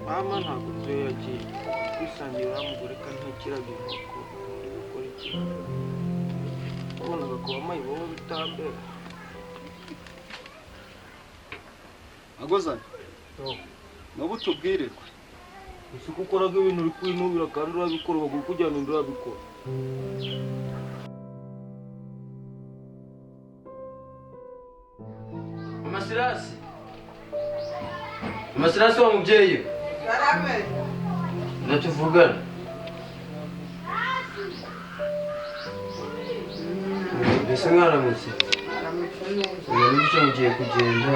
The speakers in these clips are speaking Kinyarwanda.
Mama ntabwo ibyo yagiye kwisangira uriya mugore kandi ntakiraga inkoko ndi gukora iki wabonaga kuba mayibobo bitambera. Agozana nubu tubwirirwe ese ko ukoraga ibintu uri kwinubira kandi urabikora baguha kujyana undi urabikora. Amasirasi, Amasirasi wa mubyeyi Karame. Natuvugana. Mbese mwaramutse? Aramutse neza. Ubu nibyo mugiye kugenda.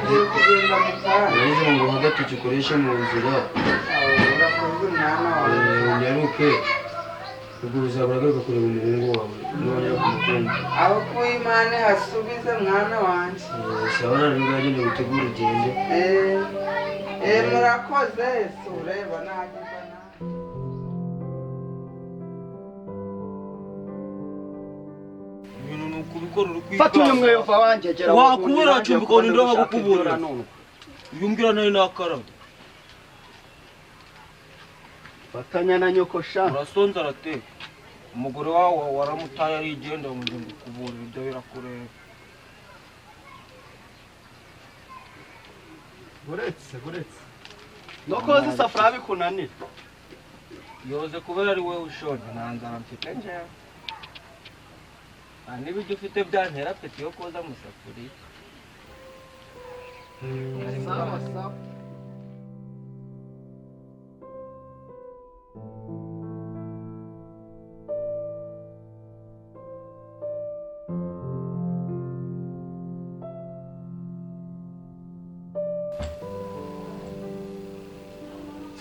Ngiye kugenda mu kanya. Narize ngo nguhe agatoki ukoreshe mu nzira. Urakoze mwana wawe. Unyaruke. Ubwo uzabura agaruka kureba umuhungu wawe nongera kumukunda. Aho kuba Imana hasubize mwana wanjye. Sawa nari ngagenewe gutegura ugende. Murakoze si ureba nagize nabi. Ibintu ni ukubikora uri kwikanga. Fata uyu mweyo va wanjye gera. Wakubura cumbika ngo ninde wagukuburira. Uyu mbwira nawe nakaraba. Fatanya na nyoko sha. Urasonza arateka. Umugore wawe waramutaye arigenda ngo njye ngukuburira ibyo birakureba. Buretse buretse. No koza isafuriya bikunanira. Yoze kubera ari wowe ushonje nta nzara mfite njyewe. Nta n'ibiryo ufite byantera apeti yo koza amasafuriya. Sawa sawa.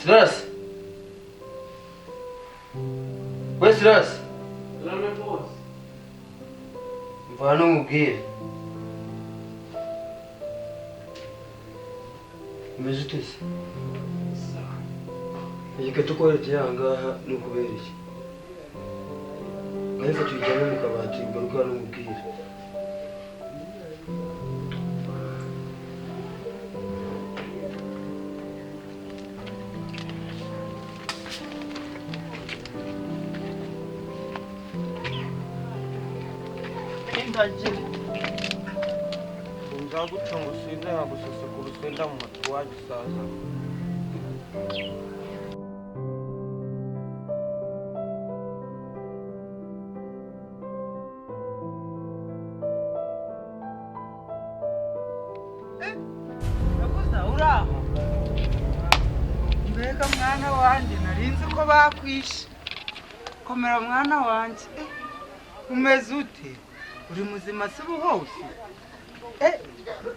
Sirasi, we Sirasi, mva hano nkubwire. Umeze ute se? Reka tukwereke aha ngaha ni ukubera iki? Nkayifata uyijyane mu kabati ugaruke hano nkubwire. Nzagucunga usinde nkaguseseka urusenda mu matwi wagisaza. Nakuza uraho. Mbega mwana wanjye narinzi ko bakwishe. Komera mwana wanjye. Umeze ute? Uri muzima si ubu hose?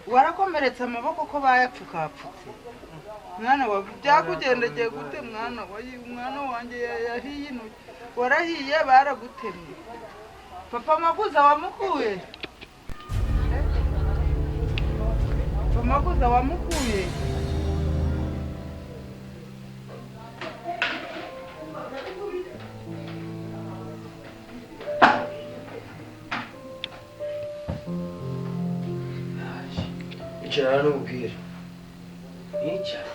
Warakomeretse amaboko ko bayapfukapfutse. Mwana wa byakugendekeye gute mwana wa mwana wanjye yahiye intoki. Warahiye baragutemye. Papa Makuza wamukuye? Papa Makuza wamukuye? Icara hano nkubwire. Icara?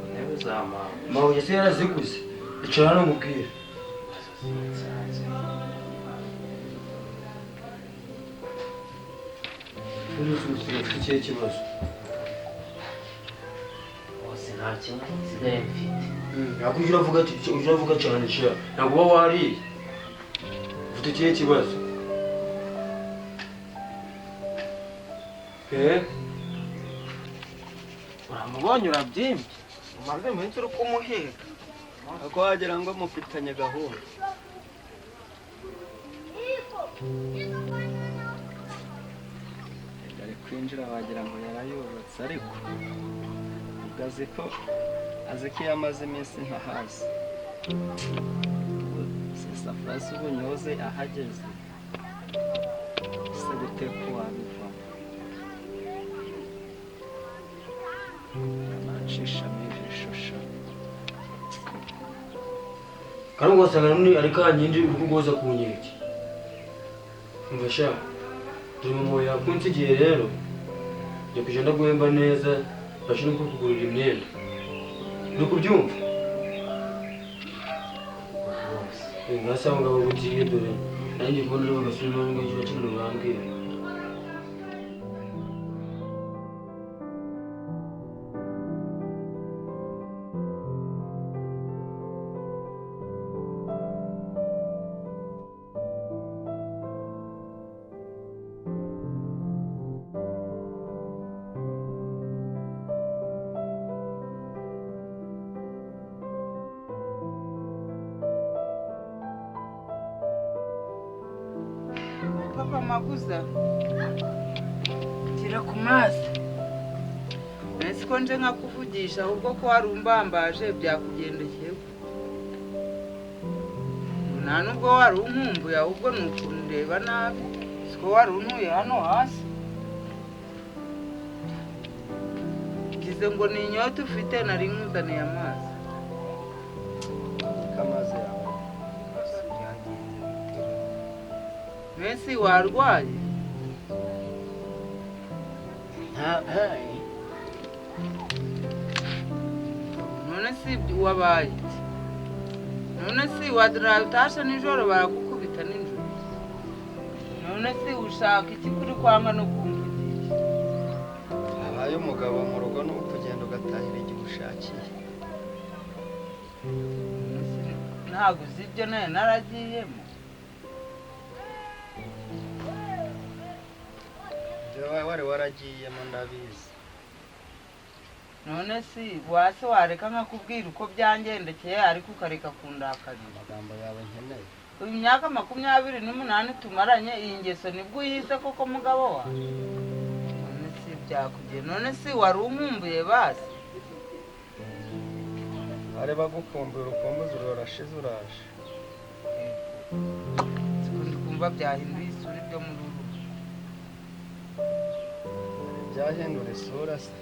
Intebe za mama. Mabuye se yaraziguze. Icara hano nkubwire. Ufite ikihe kibazo? Bose nta kibazo nsigaye mfite. Ntabwo ujya uravuga ujya uravuga cyane sha. Ntabwo uba wariye. Ufite ikihe kibazo? Uramubonye urabyimbye. Umaze iminsi uri kumuhiga. Ako wagira ngo mufitanye gahunda. Ari kwinjira wagira ngo yarayubatse, ariko ubwo azi ko iyo amaze iminsi ntahazi. Sisafuriya z'ubunyoze ahageze se guteka wabivamo nacishamo ijisho sha. Kandi ugasanga n'undi ari kanyindi uri kugoza ku nkeke. Umva sha, dore mama wawe yakunsigiye rero, njya kujya ndaguhemba neza, mbashe no kukugurira imyenda. Uri kubyumva? Ngasa aho ngaho butike dore nanjye kubona rero bagasubira ngo icyo kintu bambwira. Papa Maguza, tira ku mazi. Nasi ko nje nkakuvugisha ahubwo ko wari umbambaje byakugendekeye. Nta nubwo wari unkumbuye ahubwo ni ukundeba nabi. Siko wari untuye hano hasi. Ngize ngo ni inyota ufite nari nkuzaniye amazi. Amazi yawe. Mbese warwaye? None si wabaye iki? None si utashe nijoro barakukubita nijoro? None si ushaka iki kuri kwanga no kumvugisha? Habaye umugabo mu rugo ni ukugenda ugatahira igihe ushakiye. Ntabwo uzi ibyo nayo naragiyemo. Wari waragiyemo ndabizi. None si wase wareka nkakubwira uko byangendekeye ariko ukareka kundakarira. Amagambo yawe nkeneye. Uyu myaka 28 tumaranye iyi ngeso nibwo uyise koko mugabo wawe? None si byakugiye. None si wari unkumbuye basi? Bari bagukumbuye urukumbuzi rurashize uraje. Siko ndi kumva byahinduye isura ibyo muri uru. Byahindura isura se.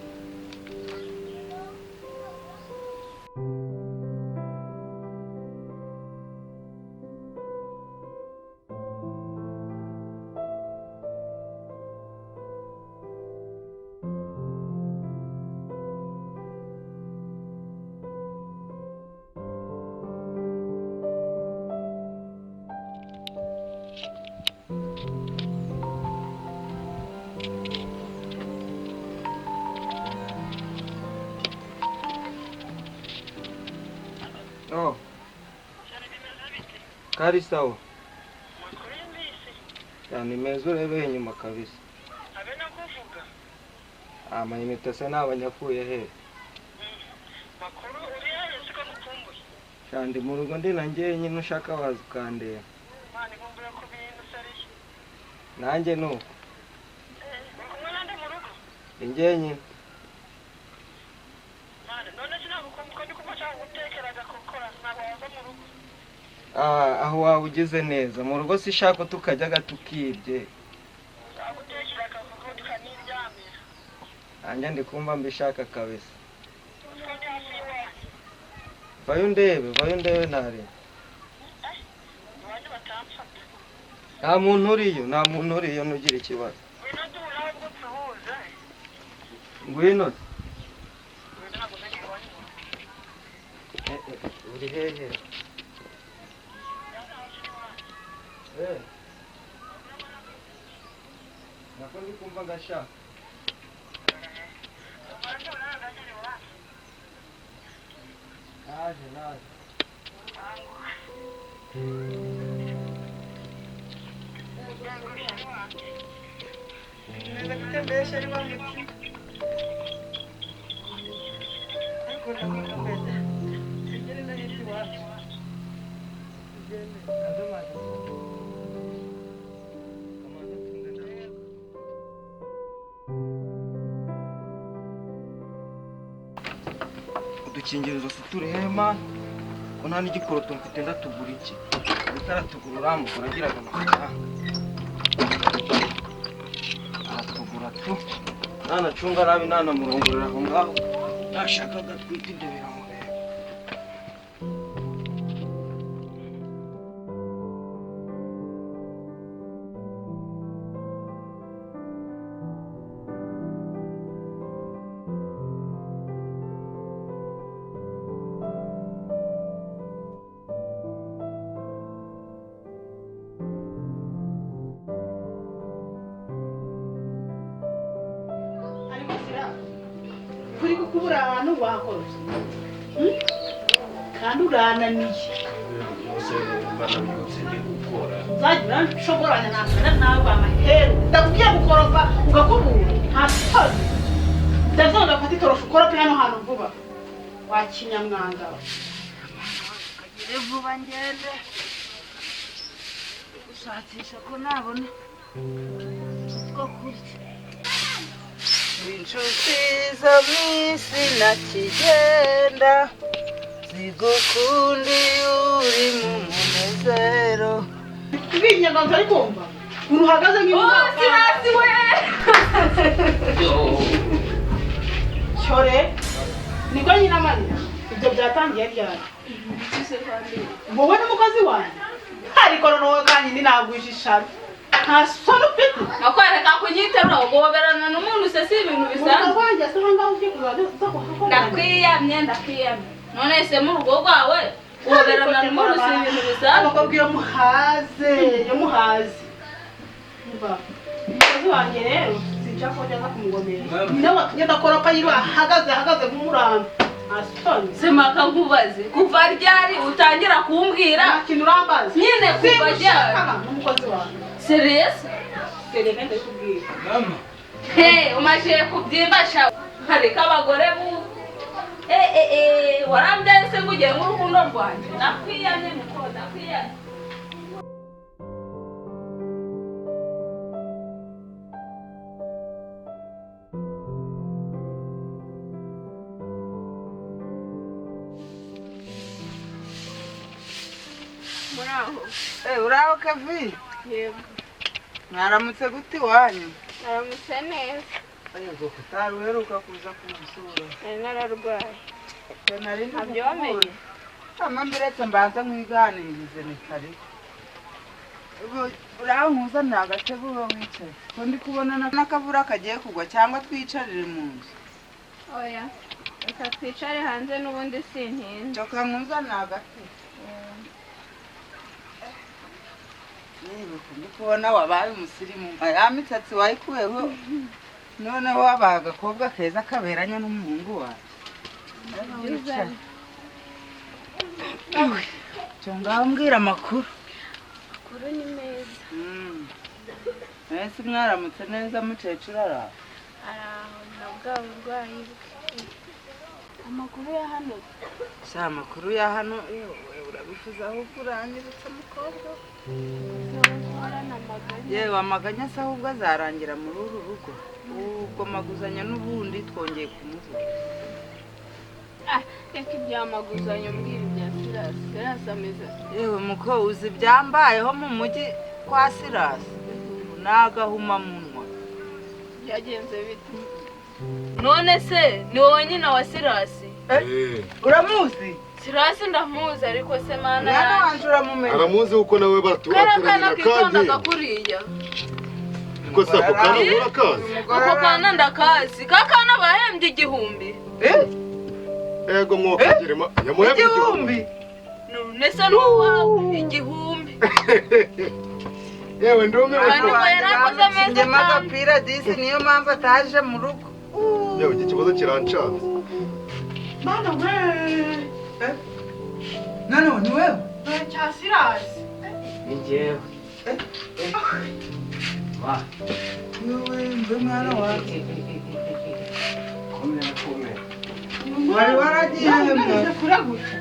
Oh. Kari sawa. Yani meza urebe inyuma kabisa. Abe nakuvuga. Amayinite se n'abanyakuye he? Makuru uri hehe siko ngukumbuye? Shandi mu rugo ndi na njyenyine ushaka waza ukandeba. Mani nkumbuye ku bintu sariye. Nanjye nuko. Uri kumwe nande mu rugo? Ndi njyenyine. Mani none sinagukumbuka ndi kumva nshaka gutekeraga gukora ntabwo waza mu rugo. Aho waba ugize neza mu rugo si shaka tukajyaga tukibye. Nzagutekera kuko tukaniryamira. Nanjye ndi kumva mbishaka kabisa. Siko ndi hafi y'iwanyu. Vayo ndebe, vayo ndebe ntari. Iwanyu batamfata. Nta muntu uriyo, nta muntu uriyo ntugira ikibazo. Ngwino duhure ahubwo nsuhuze. Ngwino. Ngwino ntabwo nzajya iwanyu mu rugo. Uri hehe? Nako ndi kumva ngashaka. Naje, naje. Neza gutembesha ari wa muti. Ariko ndakwikombeza. Tugere no hirya iwacu. Tugende. Nazo mazi. Udukingirizo se turi hema ko nta n'igikoroto mfite, ndatugura iki? Utaratugura uramugura agiraga amafaranga, aratugura tu. Nanacunga nabi nanamurongorera aho ngaho, nashakaga twita ibyo biramureba. Ariko sira kuri gukubura ahantu wakoze, kandi urananiye. Byose mba nabyutse ndi gukora. Uzajya uranshoboranya nakana nawe amaheru. Ndakubwiye gukoropa ugakubura, nta soni. Ndazonga gufata itoroshi ukorope hano hantu vuba, wa kinyamwanga we. Kagire vuba ngende gushakisha ko nabona utwo kurya. Inshuti zo mu isi ntakigenda zigukunda iyo uri mu munezero. Ibinyarwanda ari kumva ukuntu uhagaze nk'imbwa. Sirasi we! Cyore niko nyina amarira. Ibyo byatangiye ryari wowe n'umukozi wanjye? Ariko noneho kandi ninagwisha ishabi, nta soni ufite. Nakwereka kunyiterura guhoberana n'umuntu se si ibintu bisanzwe. Umugabo wanjye asa nkaho ugiye kuzaza uza kuhakorana. Ndakwiyamye, ndakwiyamye. None se mu rugo rwawe guhoberana n'umuntu si ibintu bisanzwe? Abakobwa iyo muhaze, iyo muhaze. Umva, umukozi wanjye rero sinshaka ko njya kumugomera. Ni nawe watumye adakoropa, yiwe ahagaze ahagaze nk'umurambo, nta soni. Simaka nkubaze, kuva ryari utangira kumbwira? Nta kintu urambaza. Nyine kuva ryari? Simushaka n'umukozi wanjye. Serious? Sereka ndakubwira. Mama. Hey, umaze kubyimba sha. Hareka abagore bu. Eh eh eh, warambyaye se ngo ugere mu rukundo rwanjye? Ndakwiyamye muko, ndakwiyamye. Muraho. Uraho Kavi? Yego. Mwaramutse gute iwanyu? Aramutse neza. Utari uheruka kuza kumusura. Nari nararwaye. Nari ndi Ntabyo wamenye? Ama mbiretse mbanza nkwiganirize ni kare. Uraho nkuzanira agatebe ube wicaye. Ko ndi kubona n'akavura kagiye kugwa, cyangwa twicarire mu nzu? Oya. Reka twicare hanze n'ubundi sintinze. Coka nkuzanira agatebe. Yewe, ko ndi kubona wabaye umusirimu. Ya mitsatsi wayikuyeho. Noneho wabaye agakobwa keza kaberanye n'umuhungu wawe. Byiza. Cyo ngaho mbwira amakuru. Amakuru ni meza. Mwese mwaramutse neza, mukecuru araho? Araho na bwa burwayi bwe. Amakuru ya hano. Sha amakuru ya hano yewe urabifuza ahubwo uranyibutsa mukobwa. Uhorana amaganya. Yewe amaganya se ahubwo azarangira muri uru rugo. Ubwo maguzanya n'ubundi twongeye kumubura. Ah, reka ibyamaguzanyo, mbwira ibya Sirasi. Sirasi ameze ate? Yewe muko, uzi ibyambayeho mu mujyi kwa Sirasi? N'agahumamunwa. Byagenze bite? None se ni wowe nyina wa Sirasi? Uramuzi? Sirasi ndamuzi, ariko se mana Mwana yanjye. wanje uramumenya? Aramuzi kuko nawe Kariya kana baraturanye kitondaga kandi kuriya. ko se ako kana urakazi? Ako kana ndakazi. Ka kana bahembye 1000. Ego mwokagirema yamuhembye 1000. None se n'uwawe 1000? Yewe ndumiwe. Kandi ngo yarakoze amezi Bamutsinyemo 5. agapira disi, niyo mpamvu ataje mu rugo. Yewe iki kibazo kirancanze. Mana we! None ni wewe? Cya Sirasi. Ni njyewe. Ma. Wewe mbe mwana wanjye. Komera komera. Wari waragiye mwe. Kuraguca.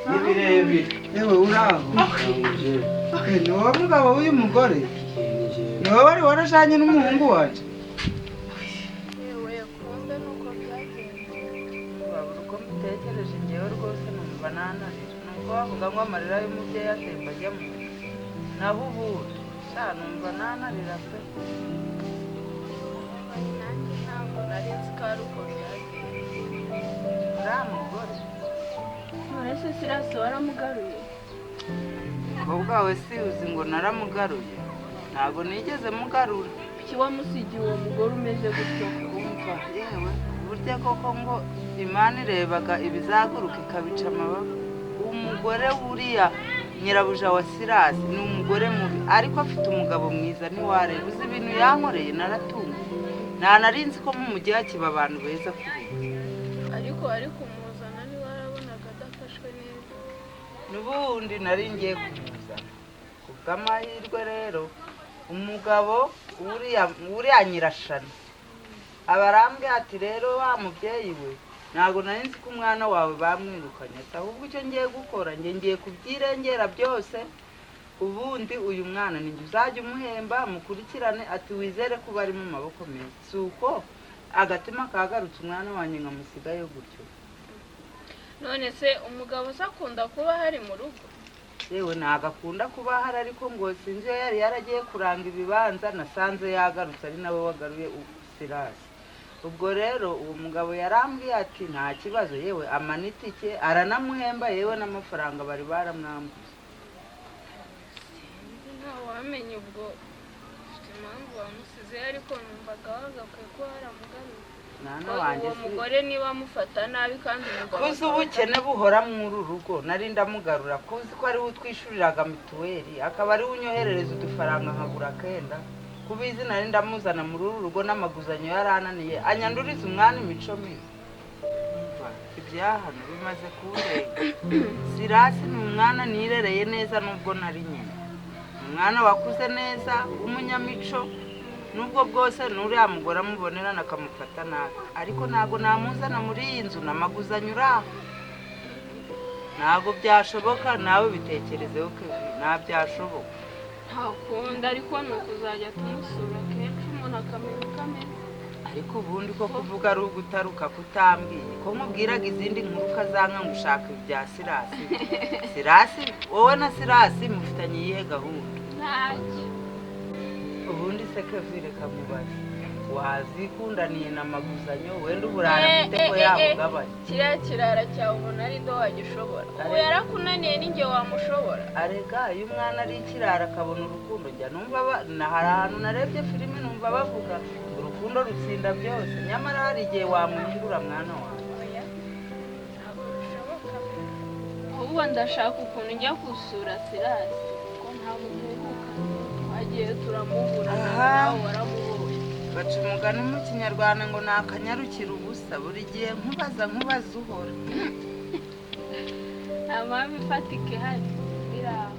Ni birebire. Yewe uraho. Ni wowe mugabo w'uyu mugore? Ni wowe wari warajanye n'umuhungu wanje? Yewe kumbe nuko byagenze. nanarira. Nuko bavuga ngo amarira y'umubyeyi atemba ajya mu nda. Naho ubundi sha numva nanarira pe. Nanjye ntabwo nari nzi ko ari uko byagenze. Uriya mugore None se Sirasi waramugaruye? Umukobwa wawe si uzi ngo naramugaruye? Ntabwo nigeze mugarura. Kuki wamusigiye uwo mugore umeze gutyo? Umva yewe, burya koko ngo Imana irebaga ibizaguruka ikabica amababa. Umugore wuriya nyirabuja wa Sirasi ni umugore mubi, ariko afite umugabo mwiza ntiwareba. Uzi ibintu yankoreye naratunga. Nta nari nzi ko mu mujyi hakiba abantu beza kuri. Ariko wari kumuzana niba warabonaga adafashwe neza. N'ubundi nari ngiye kumuzana. Kubw'amahirwe rero umugabo uriya nyirashana abarambwe ati rero wa mubyeyi we, ntabwo nari nzi ko umwana wawe bamwirukanye, ati ahubwo icyo ngiye gukora njye ngiye kubyirengera byose, ubundi uyu mwana ni njye uzajya umuhemba mukurikirane, ati wizere ko bari mu maboko meza. Si uko agatima kagarutse umwana wanjye nkamusigayo gutyo. None se umugabo se akunda kuba hari mu rugo? Yewe ntabwo akunda kuba ahari, ariko ngo sinzi iyo yari yaragiye kuranga ibibanza, nasanze yagarutse ari nawe wagaruye Sirasi. Ubwo rero uwo mugabo yarambwiye ati nta kibazo, yewe amanitike aranamuhemba, yewe n'amafaranga bari baramwambuye. Sinzi, ntawamenya ubwo ufite impamvu wamusize, ariko numvaga wagakwiye kuba waramugaruye. Mwana Ko wanjye uwo si mugore niba amufata nabi kandi umugabo kuzi ubukene buhora muri uru rugo, nari ndamugarura kuzi ko ariwe utwishyuriraga mituweli, akaba ariwe unyoherereza udufaranga nkagura akenda. Kubizi nari ndamuzana muri uru rugo n'amaguzanyo yarananiye, anyanduriza umwana imico mibi. Umva ibya hano bimaze kundenga. Sirasi ni umwana nirereye neza nubwo nari nyina. Umwana wakuze neza w'umunyamico, nubwo bwose n'uriya mugore amubonerana akamufata nabi, ariko ntabwo namuzana muri iyi nzu n'amaguzanyo uraho. Ntabwo byashoboka, nawe bitekerezeho Kevin, nta byashoboka. Ntakunda, ariko ni ukuzajya tumusura kenshi umuntu akamenya uko ameze. Ariko ubundi ko kuvuga ari ugutaruka kutambwiye, ko nkubwiraga izindi nkuru ukazanka ngo ushaka ibya Sirasi. Sirasi wowe na Sirasi mufitanye iyihe gahunda? Ntacyo. Ubundi se Kevin reka mubaze, wazikundaniye na maguzanyo wenda uburara afite ko yabugabanya? Kiriya kirara cyawe ubona ari do wagishobora. Ubu yarakunaniye ninjye wamushobora. Arega iyo umwana ari ikirara akabona urukundo, njya numva hari ahantu narebye filime numva bavuga ngo urukundo rutsinda byose, nyamara hari igihe wamuhindura mwana wawe. Oya, ntabwo bishoboka. Ahubwo ndashaka ukuntu njya gusura Sirasi kuko ntabwo duheruka, twagiye turamubura nawe waramubonye. Baca umugani mu kinyarwanda ngo ni akanyarukira ubusa, buri gihe nkubaza nkubaza uhora. Nta mpamvu ifatika ihari iri aho.